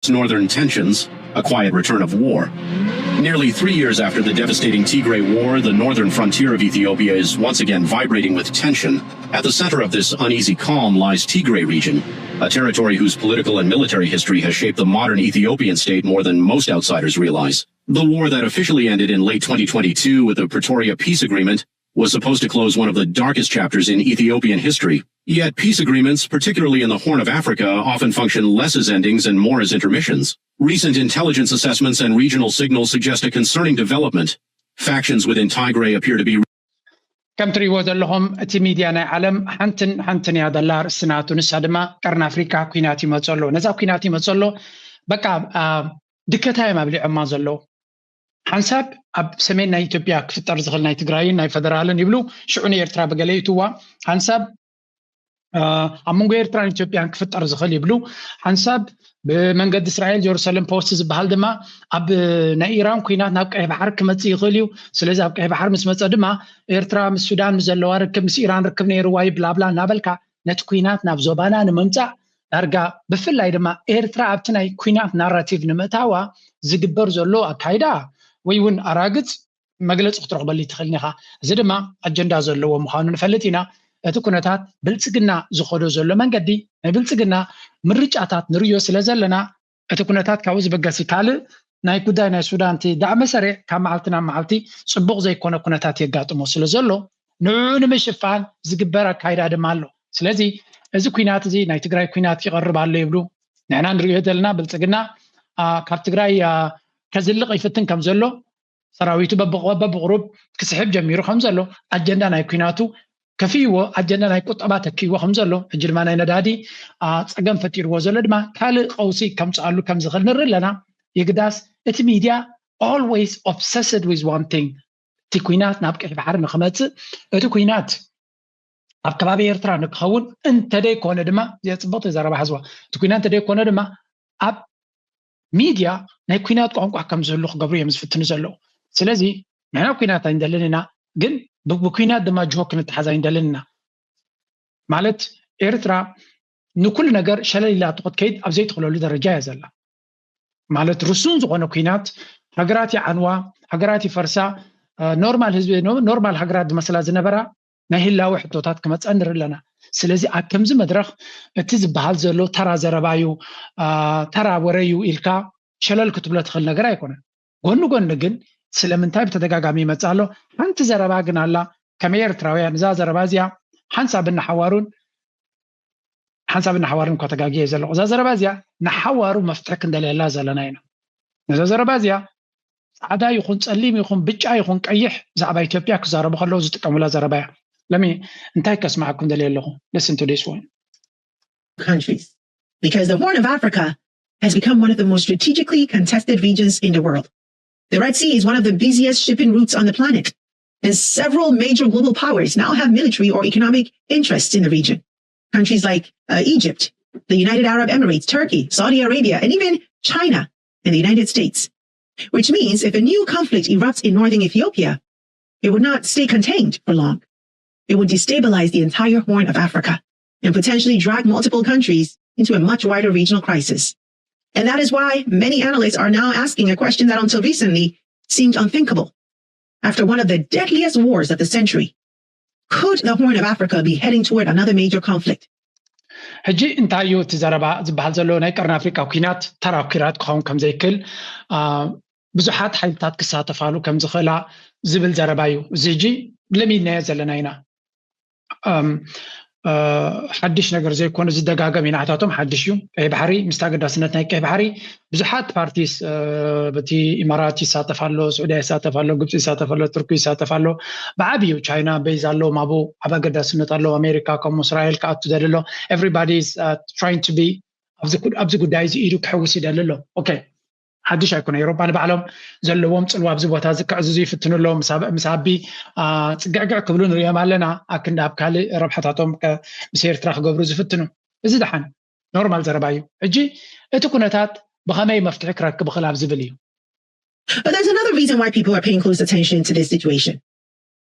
Northern tensions, a quiet return of war. Nearly three years after the devastating Tigray War, the northern frontier of Ethiopia is once again vibrating with tension. At the center of this uneasy calm lies Tigray region, a territory whose political and military history has shaped the modern Ethiopian state more than most outsiders realize. The war that officially ended in late twenty twenty-two with the Pretoria Peace Agreement was supposed to close one of the darkest chapters in Ethiopian history. Yet peace agreements, particularly in the Horn of Africa, often function less as endings and more as intermissions. Recent intelligence assessments and regional signals suggest a concerning development. Factions within Tigray appear to be ከም ትሪእዎ ዘለኹም እቲ ሚድያ ናይ ዓለም ሓንትን ሓንትን እያ ዘላ ርእሲ ናቱ። ንሳ ድማ ቀርኒ ኣፍሪካ ኩናት ይመፀ ኣሎ። ነዛ ኩናት ይመፀ ኣሎ በቃ ድከታ እዮም ኣብሊዖማ ዘለዉ። ሓንሳብ ኣብ ሰሜን ናይ ኢትዮጵያ ክፍጠር ዝኽእል ናይ ትግራይን ናይ ፈደራልን ይብሉ። ሽዑ ንኤርትራ ብገለ ይትዋ ሓንሳብ ኣብ መንጎ ኤርትራን ኢትዮጵያን ክፍጠር ዝኽእል ይብሉ። ሓንሳብ ብመንገዲ እስራኤል ጀሩሳሌም ፖስት ዝበሃል ድማ ኣብ ናይ ኢራን ኩናት ናብ ቀይ ባሕር ክመፅእ ይኽእል እዩ። ስለዚ ኣብ ቀይ ባሕር ምስ መፀ ድማ ኤርትራ ምስ ሱዳን ምስ ዘለዋ ርክብ ምስ ኢራን ርክብ ነይርዋ እዩ ብላብላ እናበልካ ነቲ ኩናት ናብ ዞባና ንምምፃእ ዳርጋ ብፍላይ ድማ ኤርትራ ኣብቲ ናይ ኩናት ናራቲቭ ንምእታዋ ዝግበር ዘሎ ኣካይዳ ወይ እውን ኣራግፅ መግለፂ ክትረኽበሉ ትኽእል ኢኻ። እዚ ድማ ኣጀንዳ ዘለዎ ምዃኑ ንፈልጥ ኢና። እቲ ኩነታት ብልፅግና ዝኸዶ ዘሎ መንገዲ ናይ ብልፅግና ምርጫታት ንርእዮ ስለ ዘለና እቲ ኩነታት ካብኡ ዝበገሲ ካልእ ናይ ጉዳይ ናይ ሱዳን እቲ ዳዕመ ሰሪዕ ካብ መዓልቲ ናብ መዓልቲ ፅቡቕ ዘይኮነ ኩነታት የጋጥሞ ስለ ዘሎ ንዕኡ ንምሽፋን ዝግበር ኣካይዳ ድማ ኣሎ። ስለዚ እዚ ኩናት እዚ ናይ ትግራይ ኩናት ይቐርብ ኣሎ ይብሉ። ንሕና ንሪኦ ዘለና ብልፅግና ካብ ትግራይ ከዝልቕ ይፍትን ከም ዘሎ ሰራዊቱ በብቕሩብ ክስሕብ ጀሚሩ ከም ዘሎ ኣጀንዳ ናይ ኩናቱ ከፍይዎ ኣጀንዳ ናይ ቁጠባ ተክይዎ ከም ዘሎ ሕጂ ድማ ናይ ነዳዲ ፀገም ፈጢርዎ ዘሎ ድማ ካልእ ቀውሲ ከምፅኣሉ ከም ዝኽእል ንርኢ ኣለና። የግዳስ እቲ ሚድያ always obsessed with one thing። እቲ ኩናት ናብ ቀይ ባሕሪ ንክመፅእ እቲ ኩናት ኣብ ከባቢ ኤርትራ ንክኸውን እንተደይኮነ ድማ እዚኣ ፅብቕቲ ዘረባ ሓዝዋ እቲ ኩናት እንተደይኮነ ድማ ኣብ ሚድያ ናይ ኩናት ቋንቋ ከም ዝህሉ ክገብሩ እዮም ዝፍትኑ ዘለዉ። ስለዚ ንሕና ኩናት ኣይንደልን ኢና፣ ግን ብኩናት ድማ ጅሆ ክንተሓዝ ኣይንደልን ኢና። ማለት ኤርትራ ንኩሉ ነገር ሸለል ኢላ ክትከይድ ኣብ ዘይትኽእለሉ ደረጃ እያ ዘላ። ማለት ርሱን ዝኾነ ኩናት ሃገራት ይዓንዋ፣ ሃገራት ይፈርሳ፣ ኖርማል ህዝቢ ኖርማል ሃገራት ዝመስላ ዝነበራ ናይ ህላወ ሕቶታት ክመፀ ንርኢ ኣለና። ስለዚ ኣብ ከምዚ መድረኽ እቲ ዝበሃል ዘሎ ተራ ዘረባ እዩ፣ ተራ ወረ እዩ ኢልካ ሸለል ክትብሎ ትኽእል ነገር ኣይኮነን። ጎኒ ጎኒ ግን ስለምንታይ ብተደጋጋሚ ይመፅእ ኣሎ? ሓንቲ ዘረባ ግን ኣላ። ከመይ ኤርትራውያን እዛ ዘረባ እዚኣ ሓንሳብ እናሓዋሩን ሓንሳብ እናሓዋሩን እኳ ተጋጊየ ዘለኹ እዛ ዘረባ እዚኣ ንሓዋሩ መፍትሒ ክንደልየላ ዘለና ኢና። ነዛ ዘረባ እዚኣ ፃዕዳ ይኹን ፀሊም ይኹን ብጫ ይኹን ቀይሕ ብዛዕባ ኢትዮጵያ ክዛረቡ ከለዉ ዝጥቀሙላ ዘረባ እያ። ለሚ እንታይ ከስማዓኩም ደልየ ኣለኹ? Listen to this one. Countries. Because the Horn of Africa has become one of the most strategically contested regions in the world. The Red Sea is one of the busiest shipping routes on the planet, and several major global powers now have military or economic interests in the region. Countries like uh, Egypt, the United Arab Emirates, Turkey, Saudi Arabia, and even China and the United States. Which means if a new conflict erupts in northern Ethiopia, it would not stay contained for long. It would destabilize the entire Horn of Africa and potentially drag multiple countries into a much wider regional crisis. And that is why many analysts are now asking a question that until recently seemed unthinkable. After one of the deadliest wars of the century, could the Horn of Africa be heading toward another major conflict? ሕጂ እንታይ እዩ እቲ ዘረባ ዝበሃል ዘሎ? ናይ ቀርኒ ኣፍሪቃ ኩናት ተራ ኩናት ክኸውን ከም ዘይክእል ብዙሓት ሓይልታት ክሳተፋሉ ከም ዝኽእላ ዝብል ዘረባ እዩ። እዚ ሕጂ ለሚድናዮ ዘለና ኢና። ሓድሽ ነገር ዘይኮነ ዝደጋገም እዩ። ንዓታቶም ሓድሽ እዩ። ቀይ ባሕሪ ምስቲ ኣገዳስነት ናይ ቀይ ባሕሪ ብዙሓት ፓርቲስ በቲ ኢማራት ይሳተፍ ኣሎ፣ ስዑድያ ይሳተፍ ኣሎ፣ ግብፂ ይሳተፍ ኣሎ፣ ቱርኪ ይሳተፍ ኣሎ። ብዓብዩ ቻይና በይዝ ኣለዎም ኣብኡ ኣብ ኣገዳስነት ኣለዉ። ኣሜሪካ ከምኡ እስራኤል ክኣቱ ደሊ ኣሎ። Everybody is trying to be ኣብዚ ጉዳይ እዚ ኢዱ ክሕውስ ይደሊ ኣሎ። ኦኬ ሓድሽ ኣይኮነ። ኤሮፓ ንባዕሎም ዘለዎም ፅልዋ ኣብዚ ቦታ እዚ ክዕዝዙ ይፍትኑ ኣለዉ። ምስ ኣቢ ፅግዕግዕ ክብሉ ንሪኦም ኣለና። ኣክንዲ ኣብ ካልእ ረብሓታቶም ምስ ኤርትራ ክገብሩ ዝፍትኑ። እዚ ደሓን ኖርማል ዘረባ እዩ። ሕጂ እቲ ኩነታት ብኸመይ መፍትሒ ክረክብ ይኽእል ኣብ ዝብል እዩ። But there's another reason why people are paying close attention to this situation.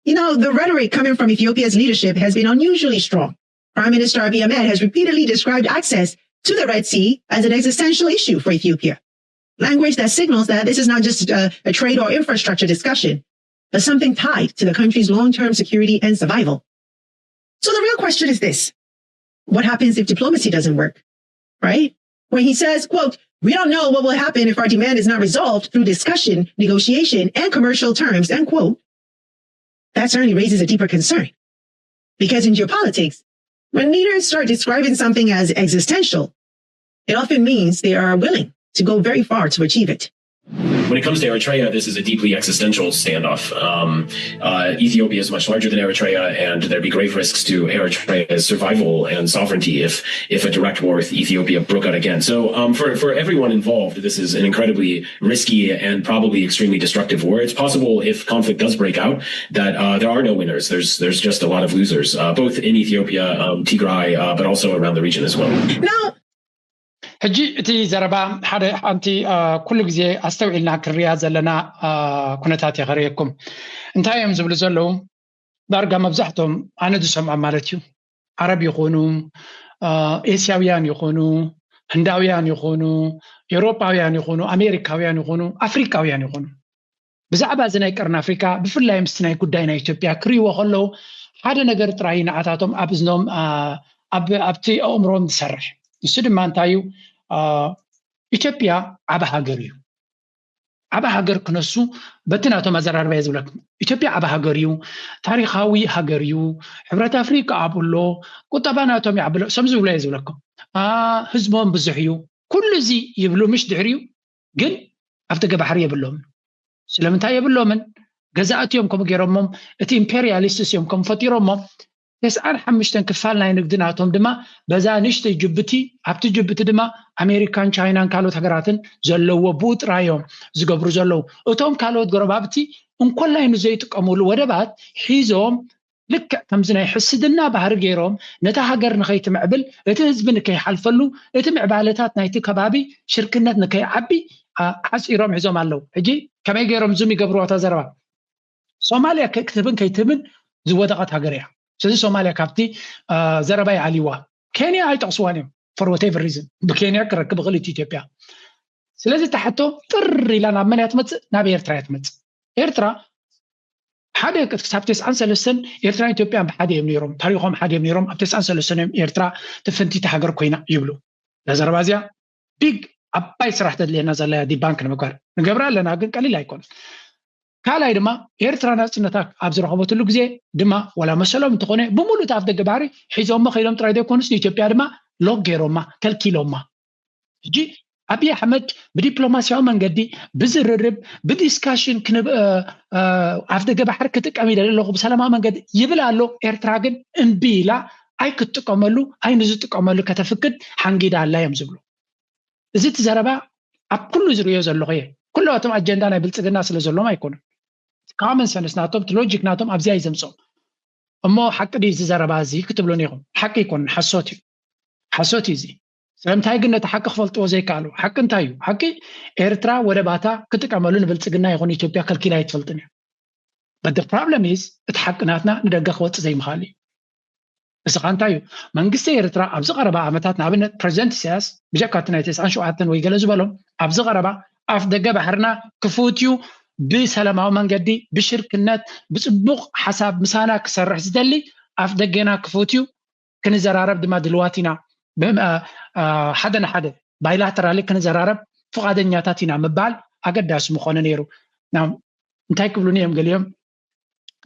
You know, the rhetoric coming from Ethiopia's leadership has been unusually strong. Prime Minister Abiy Ahmed has repeatedly described access to the Red Sea as an existential issue for Ethiopia. Language that signals that this is not just a, a trade or infrastructure discussion, but something tied to the country's long-term security and survival. So the real question is this. What happens if diplomacy doesn't work? Right? When he says, quote, "We don't know what will happen if our demand is not resolved through discussion, negotiation, and commercial terms," end quote, that certainly raises a deeper concern. Because in geopolitics, when leaders start describing something as existential, it often means they are willing to go very far to achieve it. When it comes to Eritrea, this is a deeply existential standoff. Um, uh, Ethiopia is much larger than Eritrea, and there'd be grave risks to Eritrea's survival and sovereignty if if a direct war with Ethiopia broke out again. So, um, for for everyone involved, this is an incredibly risky and probably extremely destructive war. It's possible if conflict does break out that uh, there are no winners. There's there's just a lot of losers, uh, both in Ethiopia, um, Tigray, uh, but also around the region as well. Now, ሕጂ እቲ ዘረባ ሓደ ሓንቲ ኩሉ ግዜ ኣስተውዒልና ክንሪኣ ዘለና ኩነታት እየ ከርእየኩም። እንታይ እዮም ዝብሉ ዘለዉ? ዳርጋ መብዛሕቶም ኣነ ዝሰምዖም ማለት እዩ፣ ዓረብ ይኹኑ፣ ኤስያውያን ይኹኑ፣ ህንዳውያን ይኹኑ፣ ኤውሮጳውያን ይኹኑ፣ ኣሜሪካውያን ይኹኑ፣ ኣፍሪቃውያን ይኹኑ፣ ብዛዕባ እዚ ናይ ቀርኒ ኣፍሪካ፣ ብፍላይ ምስቲ ናይ ጉዳይ ናይ ኢትዮጵያ ክርእይዎ ከለዉ፣ ሓደ ነገር ጥራይ ንዓታቶም ኣብ እዝኖም ኣብቲ ኣእምሮም ዝሰርሕ። ንሱ ድማ እንታይ እዩ? ኢትዮጵያ ዓቢ ሃገር እዩ። ዓቢ ሃገር ክነሱ በቲ ናቶም ኣዘራርባ እየ ዝብለኩም። ኢትዮጵያ ዓቢ ሃገር እዩ፣ ታሪኻዊ ሃገር እዩ፣ ሕብረት ኣፍሪካ ኣብኡ ኣሎ፣ ቁጠባ ናቶም ይዓብሎ፣ ሰም ዝብሎ እየ ዝብለኩም። ህዝቦም ብዙሕ እዩ፣ ኩሉ እዚ ይብሉ ምሽ ድሕሪኡ ግን ኣብቲ ገባሕሪ የብሎምን። ስለምንታይ የብሎምን? ገዛእቲ እዮም ከምኡ ገይሮሞም፣ እቲ ኢምፔሪያሊስትስ እዮም ከምኡ ፈጢሮሞም። ተስዓን ሓሙሽተን ክፋል ናይ ንግዲ ናቶም ድማ በዛ ንእሽተይ ጅቡቲ፣ ኣብቲ ጅቡቲ ድማ ኣሜሪካን ቻይናን ካልኦት ሃገራትን ዘለዎ ብኡ ጥራይ እዮም ዝገብሩ ዘለዉ። እቶም ካልኦት ጎረባብቲ እንኮላይ ንዘይጥቀሙሉ ወደባት ሒዞም ልክዕ ከምዚ ናይ ሕስድና ባህሪ ገይሮም ነታ ሃገር ንኸይትምዕብል፣ እቲ ህዝቢ ንከይሓልፈሉ፣ እቲ ምዕባለታት ናይቲ ከባቢ ሽርክነት ንከይዓቢ ዓፂሮም ሒዞም ኣለዉ። ሕጂ ከመይ ገይሮም ዙም ይገብርዋ እታ ዘረባ? ሶማልያ ክትህብን ከይትህብን ዝወደቐት ሃገር እያ። ስለዚ ሶማልያ ካብቲ ዘረባ ይኣልይዋ። ኬንያ ኣይጠቕስዋን እዮም for whatever reason። ብኬንያ ክረክብ ይኽእል እቲ ኢትዮጵያ። ስለዚ እታ ሕቶ ጥር ኢላ ናብ መን እያ ትመፅእ? ናብ ኤርትራ እያ ትመፅእ። ኤርትራ ሓደ ክሳብ ተስዓን ሰለስተን ኤርትራን ኢትዮጵያን ብሓደ እዮም ነይሮም፣ ታሪኾም ሓደ እዮም ነይሮም። ኣብ ተስዓን ሰለስተን እዮም ኤርትራ ትፍንቲቲ ሃገር ኮይና ይብሉ። እዛ ዘረባ እዚኣ ቢግ ዓባይ ስራሕ ተድልየና ዘላ እያ፣ ዲባንክ ንምግባር ንገብራ ኣለና፣ ግን ቀሊል ኣይኮነን። ካልኣይ ድማ ኤርትራ ናፅነታ ኣብ ዝረኸበትሉ ግዜ ድማ ዋላ መሰሎም እንተኾነ ብምሉእ ኣፍ ደገ ባሕሪ ሒዞሞ ከይዶም ጥራይ ዘይኮኑስ ንኢትዮጵያ ድማ ሎክ ገይሮማ፣ ከልኪሎማ። ሕጂ ኣብይ ኣሕመድ ብዲፕሎማሲያዊ መንገዲ ብዝርርብ ብዲስካሽን ኣፍ ደገ ባሕሪ ክጥቀም ይደሊ ኣለኹ ብሰላማዊ መንገዲ ይብል ኣሎ። ኤርትራ ግን እምቢ ኢላ ኣይክትጥቀመሉ ኣይንዝጥቀመሉ ከተፍቅድ ሓንጊዳ ኣላ እዮም ዝብሉ። እዚ እቲ ዘረባ ኣብ ኩሉ ዝርእዮ ዘለኹ እየ። ኩሉ ኣቶም ኣጀንዳ ናይ ብልፅግና ስለ ዘሎም ኣይኮኑን። ካመን ሰንስ ናቶም፣ እቲ ሎጂክ ናቶም ኣብዚኣ እዩ ዘምፅኦም። እሞ ሓቂ ድዩ እዚ ዘረባ እዚ ክትብሉኒ ኢኹም። ሓቂ ኣይኮኑን፣ ሓሶት እዩ። ሓሶት እዩ እዚ። ስለምንታይ ግን ነቲ ሓቂ ክፈልጥዎ ዘይከኣሉ? ሓቂ እንታይ እዩ? ሓቂ ኤርትራ ወደባታ ክጥቀመሉ ንብልፅግና ይኹን ኢትዮጵያ ከልኪላ ኣይትፈልጥን እያ። But the problem is እቲ ሓቂ ናትና ንደገ ክወፅእ ዘይምኽኣል እዩ። እስኻ እንታይ እዩ መንግስቲ ኤርትራ ኣብዚ ቀረባ ዓመታት ንኣብነት ፕሬዚደንት ኢሳያስ ብጀካ እቲ ናይ ተስዓን ሸውዓተን ወይ ገለ ዝበሎም ኣብዚ ቀረባ ኣፍ ደገ ባሕርና ክፉት እዩ፣ ብሰላማዊ መንገዲ ብሽርክነት ብፅቡቕ ሓሳብ ምሳና ክሰርሕ ዝደሊ ኣፍ ደገና ክፉት እዩ፣ ክንዘራረብ ድማ ድልዋት ኢና፣ ሓደ ንሓደ ባይላተራሊ ክንዘራረብ ፍቓደኛታት ኢና ምባል ኣገዳሲ ምኾነ ነይሩ። እንታይ ክብሉኒ እዮም ገሊኦም?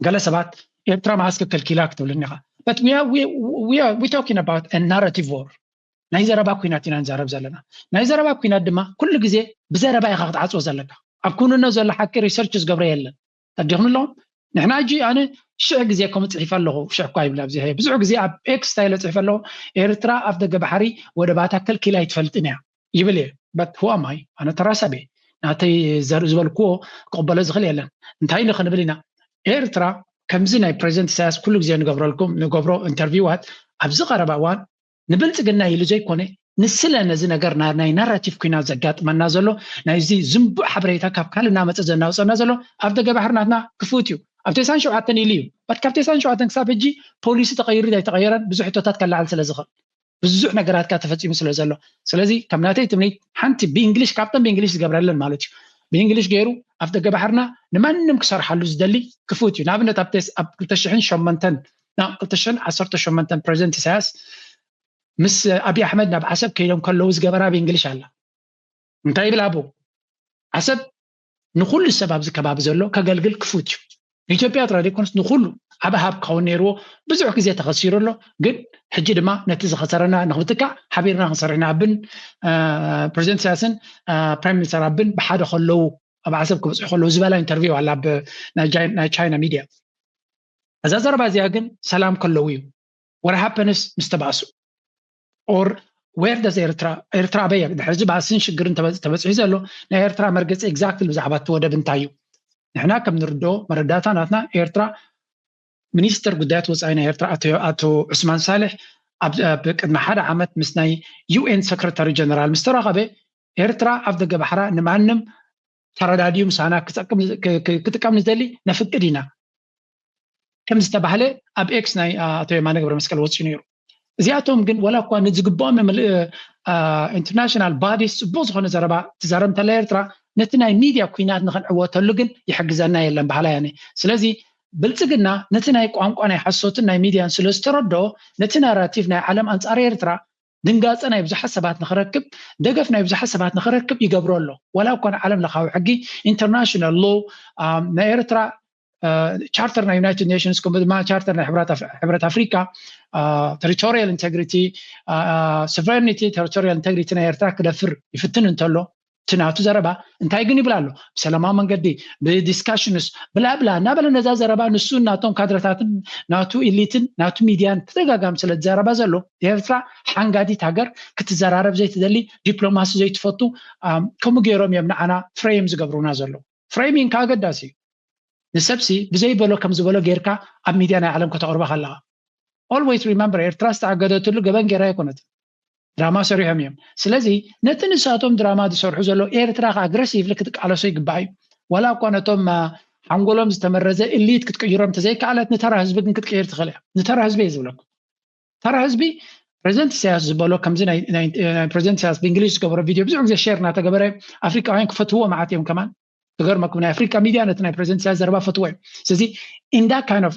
ገለ ሰባት ኤርትራ መዓስ ከከልኪላ ክትብልኒ ኢኻ። But we are, we, we are, we talking about a narrative war. ናይ ዘረባ ኩናት ኢና ንዛረብ ዘለና። ናይ ዘረባ ኩናት ድማ ኩሉ ግዜ ብዘረባ ኢኻ ክትዓፅዎ ዘለካ። ኣብ ኩንኖ ዘሎ ሓቂ ሪሰርች ዝገብረ የለን። ተዲኹም ኣለኹም? ንሕና ሕጂ ኣነ ሽሕ ግዜ ከምኡ ፅሒፈ ኣለኹ። ሽሕ እኳ ይብል ኣብዚ ብዙሕ ግዜ ኣብ ኤክስ ስታይለ ፅሒፈ ኣለኹ። ኤርትራ ኣፍ ደገ ባሕሪ ወደባታ ከልኪላ ኣይትፈልጥን እያ ይብል እየ። But who am I? ኣነ ተራ ሰብ እየ። ናተይ ዝበልክዎ ክቕበሎ ዝኽእል የለን። እንታይ ንክንብል ኢና? ኤርትራ ከምዚ ናይ ፕሬዚደንት ኢሳያስ ኩሉ ግዜ ንገብረልኩም ንገብሮ ኢንተርቪዋት ኣብዚ ቀረባ እዋን ንብልፅግና ኢሉ ዘይኮነ ንስለ ነዚ ነገር ናይ ናራቲቭ ኩናት ዘጋጥመና ዘሎ ናይዚ ዝንቡዕ ሓበሬታ ካብ ካልእ እናመፀ ዘናውፀና ዘሎ ኣፍ ደገ ባሕሪ ናትና ክፉት እዩ። ኣብ ተስዓን ሸውዓተን ኢሉ እዩ። But ካብ ተስዓን ሸውዓተን ክሳብ ሕጂ ፖሊሲ ተቐይሩ ኣይተቐየረን ብዙሕ ሕቶታት ከለዓል ስለ ዝኽእል ብዙሕ ነገራት ካ ተፈፂሙ ስለ ዘሎ። ስለዚ ከም ናተይ ትምኒት ሓንቲ ብእንግሊሽ ካብተን ብእንግሊሽ ዝገብረለን ማለት እዩ። ብእንግሊሽ ገይሩ ኣፍ ደገ ባሕርና ንማንም ክሰርሓሉ ዝደሊ ክፉት እዩ። ንኣብነት ኣብ ቴስ- ኣብ ክልተ ሽሕን ሸሞንተን ናብ ክልተ ሽሕን ዓሰርተ ሸሞንተን ፕሬዚደንት ኢሳያስ ምስ ኣብይ ኣሕመድ ናብ ዓሰብ ከይዶም ከለዉ ዝገበራ ብእንግሊሽ ኣላ። እንታይ ይብል ኣቦ ዓሰብ ንኩሉ ሰብ ኣብዚ ከባቢ ዘሎ ከገልግል ክፉት እዩ። ንኢትዮጵያ ጥራይ ዘይኮነስ ንኩሉ ዓቢ ሃብ ክኸውን ነይርዎ። ብዙሕ ግዜ ተኸሲሩ ኣሎ። ግን ሕጂ ድማ ነቲ ዝኸሰረና ንክብትካ ሓቢርና ክንሰርሕ ኢና። ኣብን ፕሬዚደንት ኢሳያስን ፕራይም ሚኒስተር ኣብን ብሓደ ከለዉ ኣብ ዓሰብ ክበፅሑ ከለዉ ዝበላ ኢንተርቪው ኣላ ኣብ ናይ ቻይና ሚድያ። እዛ ዘረባ እዚኣ ግን ሰላም ከለዉ እዩ። What happens ምስ ተባእሱ or where does ኤርትራ ኤርትራ ኣበይ ድሕዚ ባእስን ሽግርን ተበ- ተበፂሑ ዘሎ? ናይ ኤርትራ መርገፂ ኤግዛክትሊ ብዛዕባ እቲ ወደብ እንታይ እዩ? ንሕና ከም ንርድኦ መረዳእታ ናትና ኤርትራ ሚኒስተር ጉዳያት ወፃኢ ናይ ኤርትራ ኣቶ ኣቶ ዑስማን ሳልሕ ኣብ ኣብ ቅድሚ ሓደ ዓመት ምስ ናይ ዩ ኤን ሰክረታሪ ጀነራል ምስ ተራኸበ ኤርትራ ኣብ ደገ ባሕራ ንማንም ተረዳድዩ ምሳና ክጠቅም ክ- ክ- ክጥቀም ንደሊ ነፍቅድ ኢና። ከም ዝተባህለ ኣብ ኤክስ ናይ ኣቶ የማነ ገብረ መስቀል ወፂኡ ነይሩ። እዚኣቶም ግን ወላ እኳ ንዝግብኦም ኢንተርናሽናል ባዲስ ፅቡቅ ዝኾነ ዘረባ ትዛረብ እንተላ ኤርትራ ነቲ ናይ ሚድያ ኩናት ንክንዕወተሉ ግን ይሕግዘና የለን በሃላይ እየ። ስለዚ ብልፅግና ነቲ ናይ ቋንቋ ናይ ሓሶትን ናይ ሚድያን ስለ ዝተረድኦ ነቲ ናራቲቭ ናይ ዓለም ኣንፃር ኤርትራ ድንጋፀ ናይ ብዙሓት ሰባት ንክረክብ ደገፍ ናይ ብዙሓት ሰባት ንክረክብ ይገብሮ ኣሎ። ወላ እኳ ንዓለም ለኻዊ ሕጊ ኢንተርናሽናል ሎ ናይ ኤርትራ ቻርተር ናይ ዩናይትድ ኔሽንስ ከምኡ ድማ ቻርተር ናይ ሕብረት ኣፍ- ሕብረት ኣፍሪካ ቴሪቶሪያል ኢንቴግሪቲ ሶቨረኒቲ ቴሪቶሪያል ኢንቴግሪቲ ናይ ኤርትራ ክደፍር ይፍትን እንተሎ እቲ ናቱ ዘረባ እንታይ ግን ይብል ኣሎ? ብሰላማዊ መንገዲ ብዲስካሽንስ ብላብላ እናበለ ነዛ ዘረባ ንሱ ናቶም ካድረታትን ናቱ ኢሊትን ናቱ ሚድያን ተደጋጋሚ ስለ ዝዘረባ ዘሎ ኤርትራ ሓንጋዲት ሃገር ክትዘራረብ ዘይትደሊ ዲፕሎማሲ ዘይትፈቱ ኣም፣ ከምኡ ገይሮም እዮም ንዓና ፍሬም ዝገብሩና ዘሎ። ፍሬሚንግ ኣገዳሲ እዩ። ንሰብሲ ብዘይበሎ ከም ዝበሎ ጌርካ ኣብ ሚድያ ናይ ዓለም ከተቕርባ ከለኻ always remember ኤርትራ ዝተኣገደትሉ ገበን ጌራ ኣይኮነትን። ድራማ ሰሪሖም እዮም። ስለዚ ነቲ ንሳቶም ድራማ ዝሰርሑ ዘለዉ ኤርትራ ከኣ ኣግረሲቭሊ ክትቃለሶ ይግባእ እዩ። ዋላ እኳ ነቶም ሓንጎሎም ዝተመረዘ እሊት ክትቅይሮም እንተዘይከኣለት ንተራ ህዝቢ ግን ክትቅይር ትኽእል እያ። ንተራ ህዝቢ እየ ዝብለኩም። ተራ ህዝቢ ፕሬዚደንት ኢሳያስ ዝበሎ ከምዚ ናይ ፕሬዚደንት ኢሳያስ ብእንግሊዝ ዝገበሮ ቪድዮ ብዙሕ ግዜ ሸር እናተገበረ ኣፍሪቃውያን ክፈትዎ መዓት እዮም ከማን። ክገርመኩም ናይ ኣፍሪቃ ሚድያ ነቲ ናይ ፕሬዚደንት ኢሳያስ ዘረባ ፈትዎ እዮም። ስለዚ in that kind of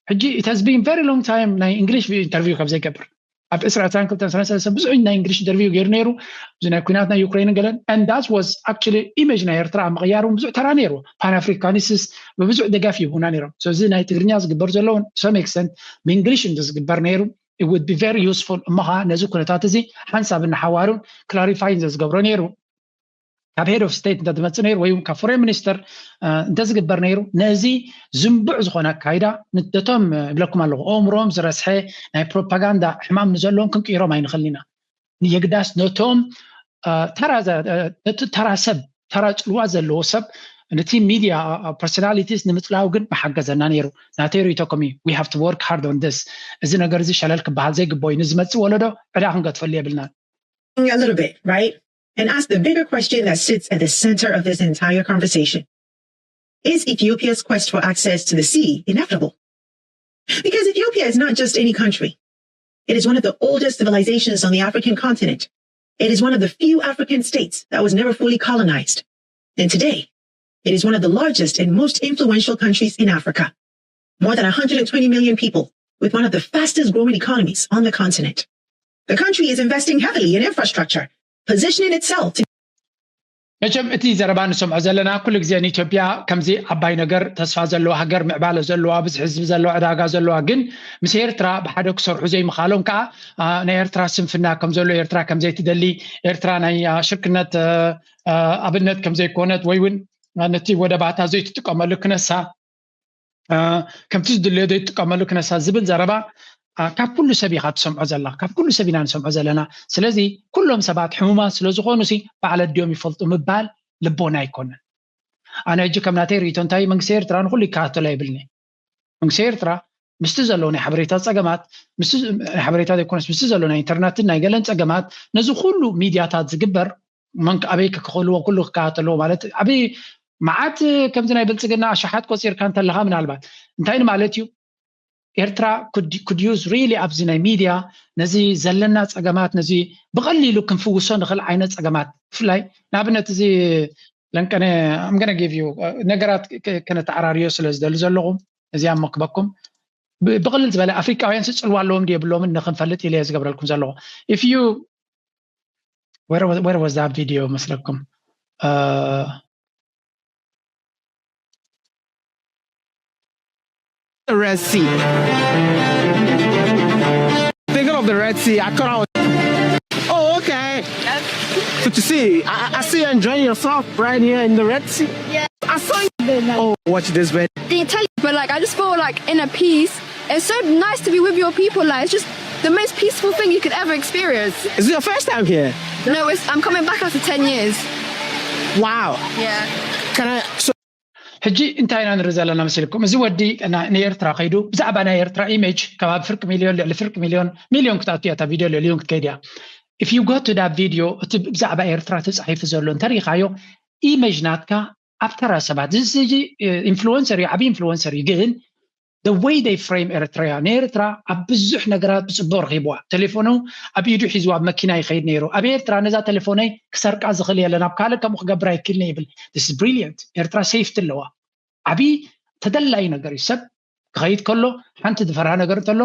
ሕጂ it has been very long time ናይ እንግሊሽ ኢንተርቪው ካብ ዘይገብር ኣብ ዕስራ ዕስራን ክልተን ሰለስተ ብዙሕ ናይ እንግሊሽ ኢንተርቪው ገይሩ ነይሩ። እዚ ናይ ኩናት ናይ ዩክሬንን ገለን and that was actually image ናይ ኤርትራ ኣብ ምቕያር እውን ብዙሕ ተራ ነይሩ። ፓን ኣፍሪካኒስትስ ብብዙሕ ደጋፍ ይህቡና ነይሮም። ስለዚ ናይ ትግርኛ ዝግበር ዘለውን some extent ብእንግሊሽ እንተ ዝግበር ነይሩ it would be very useful። እሞ ከዓ ነዚ ኩነታት እዚ ሓንሳብ እናሓዋሩን ክላሪፋይን ዘዝገብሮ ነይሩ። ካብ ሄድ ኦፍ ስቴት እንተዝመፅእ ነይሩ ወይ እውን ካብ ፎሬን ሚኒስተር እንተዝግበር ነይሩ ነዚ ዝንቡዕ ዝኾነ ኣካይዳ ነቶም ይብለኩም ኣለኹ ኣእምሮም ዝረስሐ ናይ ፕሮፓጋንዳ ሕማም ንዘለዎም ክንቅይሮም ኣይንኽእልን ኢና። የግዳስ ነቶም ተራ ሰብ ተራ ፅልዋ ዘለዎ ሰብ ነቲ ሚድያ ፐርሶናሊቲስ ንምፅላው ግን መሓገዘና ነይሩ። ናተይ ርእይቶ ከምኡ እዩ። We have to work hard on this። እዚ ነገር እዚ ሸለል ክበሃል ዘይግቦ እዩ። ንዝመፅእ ወለዶ ዕዳ ክንገድፈሉ የብልናን። A little bit, right? And ask the bigger question that sits at the center of this entire conversation. Is Ethiopia's quest for access to the sea inevitable? Because Ethiopia is not just any country. It is one of the oldest civilizations on the African continent. It is one of the few African states that was never fully colonized. And today, it is one of the largest and most influential countries in Africa. More than one hundred twenty million people, with one of the fastest growing economies on the continent. The country is investing heavily in infrastructure, positioning itself to መቸም እቲ ዘረባ ንሰምዖ ዘለና ኩሉ ግዜ ንኢትዮጵያ ከምዚ ዓባይ ነገር ተስፋ ዘለዋ ሃገር ምዕባለ ዘለዋ ብዝሒ ህዝቢ ዘለዋ ዕዳጋ ዘለዋ ግን ምስ ኤርትራ ብሓደ ክሰርሑ ዘይምኻሎም ከዓ ናይ ኤርትራ ስንፍና ከም ዘሎ ኤርትራ ከም ዘይትደሊ ኤርትራ ናይ ሽርክነት ኣብነት ከም ዘይኮነት ወይ እውን ነቲ ወደባታ ዘይትጥቀመሉ ክነሳ ከምቲ ዝድልዮ ዘይትጥቀመሉ ክነሳ ዝብል ዘረባ ካብ ኩሉ ሰብ ኢኻ ትሰምዖ ዘላ ካብ ኩሉ ሰብ ኢና ንሰምዖ ዘለና። ስለዚ ኩሎም ሰባት ሕሙማት ስለዝኾኑ ሲ ባዕለ ድዮም ይፈልጡ ምባል ልቦና ኣይኮነን። ኣነ ሕጂ ከም ናተይ ርእይቶ እንታይ መንግስቲ ኤርትራ ንኩሉ ይከታተሎ ኣይብልኒ። መንግስቲ ኤርትራ ምስቲ ዘሎ ናይ ሓበሬታ ፀገማት ናይ ሓበሬታ ዘይኮነስ ምስቲ ዘሎ ናይ ኢንተርነትን ናይ ገለን ፀገማት ነዚ ኩሉ ሚድያታት ዝግበር መን ኣበይ ክክእልዎ ኩሉ ክከታተልዎ ማለት ዓብዪ መዓት ከምዚ ናይ ብልፅግና ኣሽሓት ቆፂርካ እንተለካ ምናልባት እንታይ ንማለት እዩ ኤርትራ could use really ኣብዚ ናይ ሚድያ ነዚ ዘለና ፀገማት ነዚ ብቐሊሉ ክንፍውሶ ንኽእል ዓይነት ፀገማት ብፍላይ ንኣብነት እዚ ለንቀነ I'm gonna give you ነገራት ከነተዓራርዮ ስለ ዝደሊ ዘለኹ እዚኣ መክበኩም ብቕልል ዝበለ ኣፍሪቃውያን ስፅልዋ ኣለዎም ድየብሎምን ንክንፈልጥ ኢለ ዝገብረልኩም ዘለኹ if you where was, where was that video መስለኩም Red Sea. Thinking of the Red Sea, I thought I was. Oh, okay. Good to see you. I, I see you enjoying yourself right here in the Red Sea. Yeah. I saw you. Oh, watch this, man. They tell you, but like I just feel like inner peace. It's so nice to be with your people. Like it's just the most peaceful thing you could ever experience. Is it your first time here? No, it's, I'm coming back after ten years. Wow. Yeah. Can I? So ሕጂ እንታይ ኢና ንርኢ ዘለና መሲልኩም? እዚ ወዲ ንኤርትራ ከይዱ ብዛዕባ ናይ ኤርትራ ኢሜጅ ከባቢ ፍርቂ ሚልዮን ልዕሊ ፍርቂ ሚልዮን ሚልዮን ክትኣቱ እያ እታ ቪድዮ ልዕሊዮን ክትከይድ እያ። If you go to that video እቲ ብዛዕባ ኤርትራ ተፃሒፉ ዘሎ እንተሪኢኻዮ ኢሜጅ ናትካ ኣብ ተራ ሰባት እዚ ኢንፍሉወንሰር እዩ፣ ዓብዪ ኢንፍሉወንሰር እዩ ግን the way they frame ኤርትራ ንኤርትራ ኣብ ብዙሕ ነገራት ብፅቡቅ ረኪብዋ ቴሌፎኑ ኣብ ኢዱ ሒዝዋ ኣብ መኪና ይኸይድ ነይሩ ኣብ ኤርትራ ነዛ ቴሌፎነይ ክሰርቃ ዝኽእል የለን ኣብ ካልእ ከምኡ ክገብር ኣይክልኒ ይብል this is brilliant ኤርትራ ሴፍቲ ኣለዋ ዓብዪ ተደላዩ ነገር እዩ ሰብ ክኸይድ ከሎ ሓንቲ ዝፈርሃ ነገር እንተሎ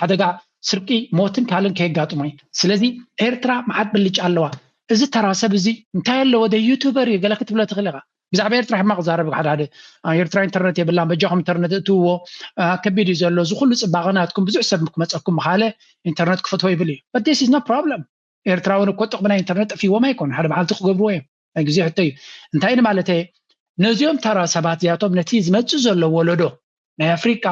ሓደጋ ስርቂ ሞትን ካልእን ከየጋጥሞ እዩ ስለዚ ኤርትራ መዓት ብልጫ ኣለዋ እዚ ተራ ሰብ እዚ እንታይ ኣለዎ ደ ዩቱበር እዩ ገለ ክትብሎ ትኽእል ኢኻ ብዛዕባ ኤርትራ ሕማቕ ዛረብ ሓደ ሓደ ኤርትራ ኢንተርነት የብላን በጃኹም ኢንተርነት እትውዎ ከቢድ እዩ ዘሎ እዚ ኩሉ ፅባቐ ናትኩም ብዙሕ ሰብ ክመፀኩም ምኻለ ኢንተርነት ክፈትዎ ይብል እዩ but this is no problem ኤርትራውን እኮ ጥቕሚ ናይ ኢንተርነት ጠፊዎም ኣይኮን ሓደ መዓልቲ ክገብርዎ እዮም ናይ ግዜ ሕቶ እዩ እንታይ ንማለተ ነዚኦም ተራ ሰባት እዚኣቶም ነቲ ዝመፅእ ዘሎ ወለዶ ናይ ኣፍሪቃ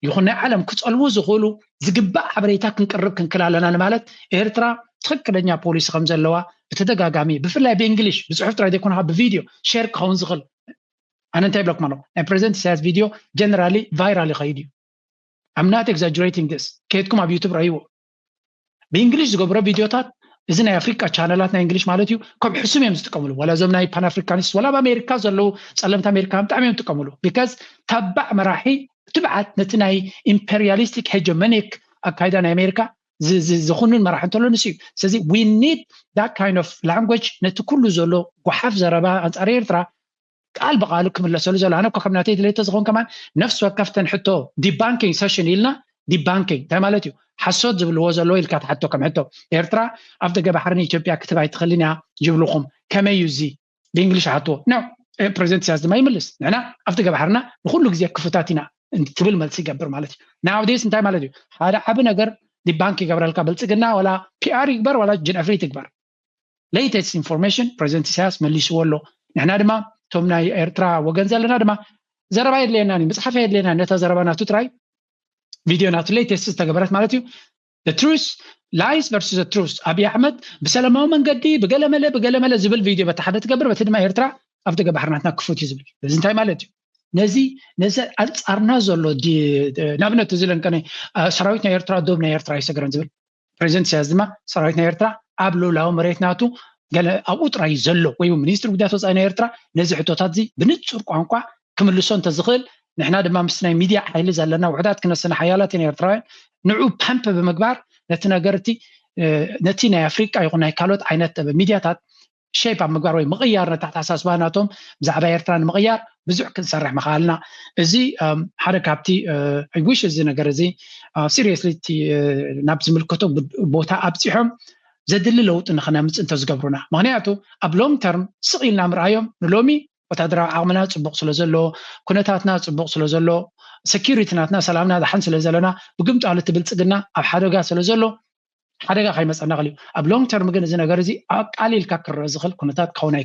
ይኹን ናይ ዓለም ክፀልዉ ዝኽእሉ ዝግባእ ሓበሬታ ክንቅርብ ክንክል ኣለና ንማለት ኤርትራ ትኽክለኛ ፖሊሲ ከም ዘለዋ ብተደጋጋሚ ብፍላይ ብእንግሊሽ ብፅሑፍ ጥራይ ዘይኮነ ብቪድዮ ሼር ክኸውን ዝኽእል ኣነ እንታይ ይብለኩም ኣለኹ ናይ ፕሬዚደንት ኢሳያስ ቪድዮ ጀነራሊ ቫይራል ይኸይድ እዩ I'm not exaggerating this ከየትኩም ኣብ ዩቱብ ረእይዎ ብእንግሊሽ ዝገብሮ ቪድዮታት እዚ ናይ ኣፍሪቃ ቻነላት ናይ እንግሊሽ ማለት እዩ ከም ሕሱም እዮም ዝጥቀምሉ ዋላ እዞም ናይ ፓን ኣፍሪካኒስት ዋላ ኣብ ኣሜሪካ ዘለዉ ፀለምቲ ኣሜሪካ ብጣዕሚ እዮም ዝጥቀምሉ because ተባዕ መራሒ ትብዓት ነቲ ናይ imperialistic hegemonic ኣካይዳ ናይ ኣሜሪካ ዝኹንን መራሒ እንተሎ ንሱ እዩ ስለዚ we need that kind of language ነቲ ኩሉ ዘሎ ጓሓፍ ዘረባ ኣንፃር ኤርትራ ቃል ብቃሉ ክምለሰሉ ዘሎ ኣነ እኮ ከም ናተይ ድሌቶ ዝኸውን ከማን ነፍሲ ወከፍተን ሕቶ debunking session ኢልና debunking እንታይ ማለት እዩ ሓሶት ዝብልዎ ዘለዎ ኢልካ ትሓቶ ከም ሕቶ ኤርትራ ኣብ ደገ ባሕሪ ንኢትዮጵያ ክትብ ኣይትኽእልን እያ ይብልኹም ከመይ እዩ እዚ ብእንግሊሽ ሓትዎ no ፕሬዚደንት ኢሳያስ ድማ ይምልስ ንሕና ኣብ ደገ ባሕርና ንኩሉ ግዜ ክፉታት ኢና ትብል መልሲ ይገብር ማለት እዩ nowadays እንታይ ማለት እዩ ሓደ ዓቢ ነገር debunk ይገብረልካ ብልፅግና ወላ ፒኣር ይግበር ወላ ጅን ኣፍሪት ይግበር latest information ፕሬዚደንት ኢሳያስ መሊስዎ ኣሎ ንሕና ድማ እቶም ናይ ኤርትራ ወገን ዘለና ድማ ዘረባ የድልየና እዩ መፅሓፍ የድልየና ነታ ዘረባ ናቱ ጥራይ ቪድዮ ናቱ latest ዝተገበረት ማለት እዩ truth lies versus truth ኣብይ ኣሕመድ ብሰላማዊ መንገዲ ብገለመለ ብገለመለ ዝብል ቪድዮ በቲ ሓደ ትገብር በቲ ድማ ኤርትራ ኣብ ደገ ባሕርናትና ክፉት እዩ ዝብል እዚ እንታይ ማለት እዩ ነዚ ነዚ ኣንፃርና ዘሎ ንኣብነት እዚ ለንቀነ ሰራዊት ናይ ኤርትራ ዶብ ናይ ኤርትራ ይሰግረን ዝብል ፕሬዚደንት ኢሳያስ ድማ ሰራዊት ናይ ኤርትራ ኣብ ልኡላዊ መሬት ናቱ ገለ ኣብኡ ጥራይ ዘሎ ወይ ሚኒስትሪ ጉዳያት ወፃኢ ናይ ኤርትራ ነዚ ሕቶታት እዚ ብንፁር ቋንቋ ክምልሶ እንተዝኽእል ንሕና ድማ ምስ ናይ ሚድያ ሓይሊ ዘለና ውሕዳት ክነስና ሓያላት ኢና ኤርትራውያን ንዑ ፓምፕ ብምግባር ነቲ ነገር እቲ ነቲ ናይ ኣፍሪቃ ይኹን ናይ ካልኦት ዓይነት ሚድያታት ሸይፕ ኣብ ምግባር ወይ ምቕያር ነቲ ኣተሓሳስባ ናቶም ብዛዕባ ኤርትራ ንምቕያር ብዙሕ ክንሰርሕ ምኽኣልና እዚ ሓደ ካብቲ I wish እዚ ነገር እዚ ሲሪየስሊ ናብ ዝምልከቶ ቦታ ኣብፂሖም ዘድሊ ለውጢ ንክነምፅ እንተዝገብሩና ምክንያቱ ኣብ long term ስቕ ኢልና ምርኣዮም ንሎሚ ወታደራዊ ዓቕምና ፅቡቕ ስለ ዘሎ ኩነታትና ፅቡቕ ስለ ዘሎ security ናትና ሰላምና ደሓን ስለ ዘለና ብግምጣሉ እቲ ብልፅግና ኣብ ሓደጋ ስለ ዘሎ ሓደጋ ከይመፀና ክእል እዩ ኣብ long term ግን እዚ ነገር እዚ ኣቃሊልካ ክረአ ዝኽእል ኩነታት ክኸውን ኣይክእል